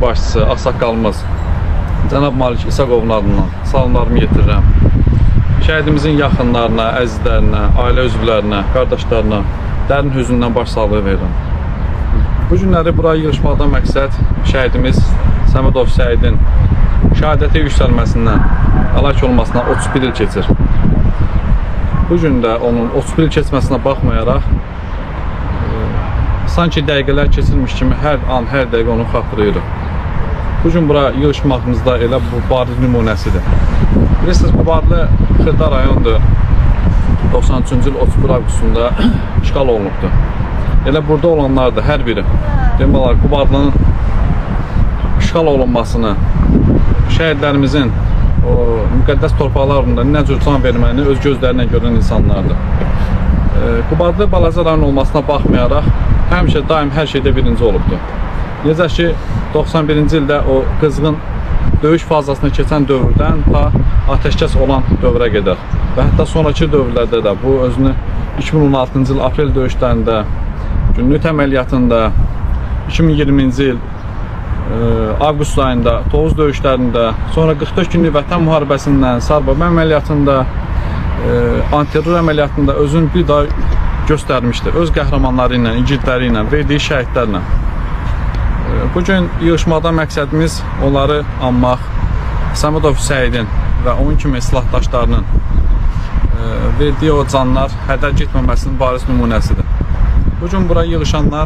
Başçısı, ağsaqqalımız cənab Malik İsaqovun adından salamlarımı yetirirəm. Şəhidimizin yaxınlarına, əzizlərinə, ailə üzvlərinə, qardaşlarına dərin hüzündən başsağlığı verirəm. Bu günləri bura yığışmaqdan məqsəd şəhidimiz Səmədov Səidin şəhadətə yüksəlməsindən, həlak olmasına 31 il keçir. Bu gün də onun 31 il keçməsinə baxmayaraq sanki dəqiqələr keçirmiş kimi hər an, hər dəqiqə onu xatırlayırıq. Bu gün bura yığışmağımızda elə bu bariz nümunəsidir. Bilirsiniz, Qubadlı Xırda rayondur. 93-cü il 31 avqustunda işğal olunubdur. Elə burada olanlar da hər biri demək olar Qubadlının işğal olunmasını, şəhidlərimizin o müqəddəs torpaqlar uğrunda nə cür can verməyini öz gözləri ilə görən insanlardır. Qubadlı balaca rayon olmasına baxmayaraq həmişə daim hər şeydə birinci olubdur. Necə ki 91-ci ildə o qızğın döyüş fazasına keçən dövrdən ta atəşkəs olan dövrə qədər və hətta sonrakı dövrlərdə də bu özünü 2016-cı il aprel döyüşlərində, günlük əməliyyatında, 2020-ci il avqust ayında Tovuz döyüşlərində, sonra 44 günlük Vətən müharibəsindən, Sarbaba əməliyyatında, antiterror əməliyyatında özünü bir daha göstərmişdir. Öz qəhrəmanları ilə, igidləri ilə, verdiyi şəhidlərlə. Bu gün yığışmaqdan məqsədimiz onları anmaq, Səmədov Səidin və onun kimi silahdaşlarının verdiyi o canlar hədər getməməsinin bariz nümunəsidir. Bu gün bura yığışanlar